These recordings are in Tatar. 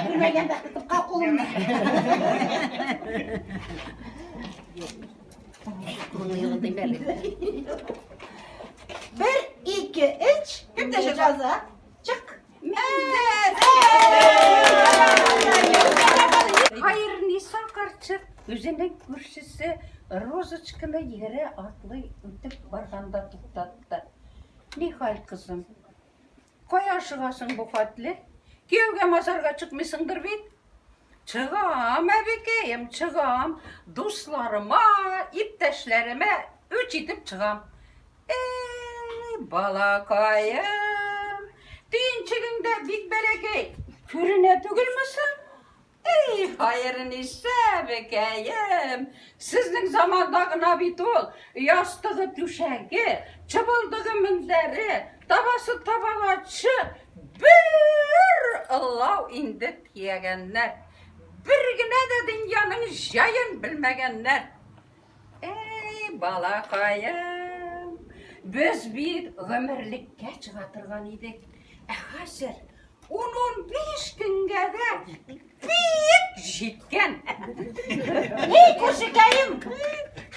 Күрмәгәндә тотып кал кулымны. Бер, ике, өч. Кем дә яза? Чык. Хәерниса карчык үзенең күршесе Розочканы йөгерә атлый үтеп барганда туктатты. Нихәл, кызым? Кая ашыгасың бу хәтле? Кияүгә мазарга чыкмыйсыңдыр бит? Чыгам, әбекәем, чыгам. Дусларыма, иптәшләремә үч итеп чыгам. Эй, балакаем, төенчегең дә бик бәләкәй. Күренә түгелме соң? Эй, Хәерниса әбекәем, сезнең заманда гына бит ул ястыгы түшәге, чыбылдыгы мендәре, табасы табалачы бер ылау инде төягәннәр. Бер генә дә дөньяның җаен белмәгәннәр. Эй, балакаем, без бит гомерлеккә чыга торган идек. Ә хәзер 10-15 көнгә дә бик җиткән. Эй, күршекәем!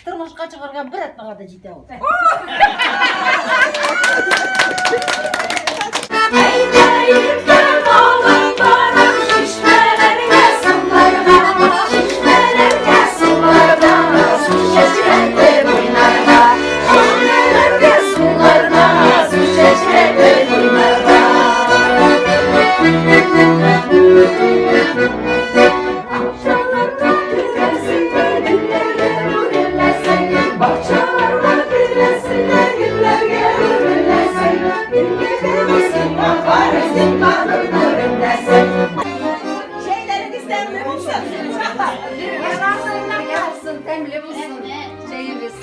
Тормышка чыгарга бер атнага да җитә ул. Чәйләрегез тәмле булсын. Тәмле булсын чәебез.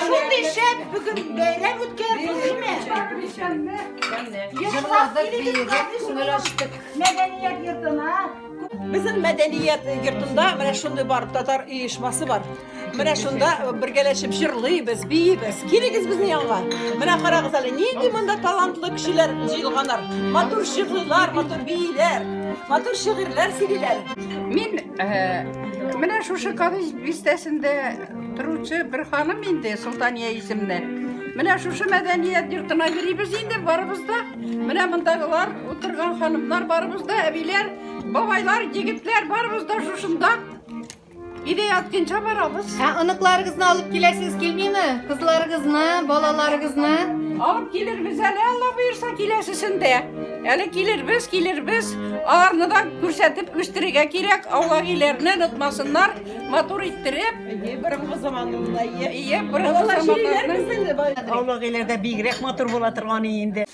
Шундый шәп бүген бәйрәм үткәрдек, димме? Җырладык, биедек, күңел ачтык. Мәдәният йортына. Безнең мәдәният йортында менә шундый бар татар оешмасы бар. Менә шунда бергәләшеп җырлыйбыз, биибез. Килегез безнең янга. Менә карагыз әле, нинди монда талантлы кешеләр җыелганнар. Матур җырлыйлар, матур бииләр, матур шигырьләр сөйлиләр. Мин менә шушы Кадыйс бистәсендә торучы бер ханым инде, Солтания исемле. Менә шушы мәдәният йортына йөрибез инде барыбыз да. Менә мондагылар, утырган ханымнар барыбыз да, әбиләр, бабайлар, егетләр барыбыз да шушында. Өйдә ятканча барабыз. Ә оныкларыгызны алып киләсегез килмиме? Кызларыгызны, балаларыгызны? Алып килербез әле, Алла боерса, киләсесендә. Әле килербез, килербез. Аларны да күрсәтеп үстерергә кирәк. Аулак өйләрне онытмасыннар, матур иттереп. Әйе, борынгы заманында, әйе. Әйе, борынгы заманнарның. Аулак өйләрдә бигрәк матур була торган инде.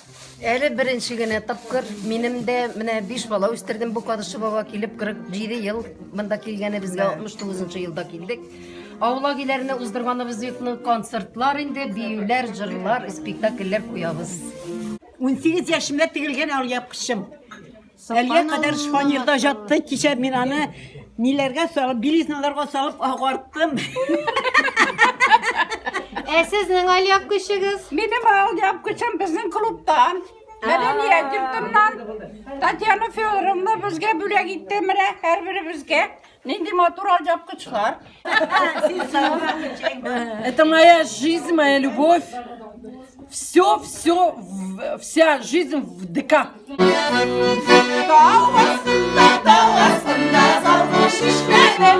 Әле беренче генә тапкыр минем дә менә биш бала үстердем бу Кадышевага килеп 47 ел монда килгәнебезгә 69 елда килдек. Аулак өйләрне уздырганыбыз юкны концертлар инде, биюләр, җырлар, спектакльләр куябыз. 18 яшемдә тегелгән алъяпкычым. Әлгә кадәр шифоньерда жатты. Кичә мин аны ниләргә салып, белизналарга салып агарттым. Ә сезнең алъяпкычыгыз? Минем алъяпкычым безнең клубтан. Мәдәният йортыннан Татьяна Федоровна безгә бүләк итте менә һәрберебезгә. Нинди матур алъяпкычлар. Это моя жизнь, моя любовь. Все, все, вся жизнь в ДК. Тау астында, тау астында, салкын чишмәнең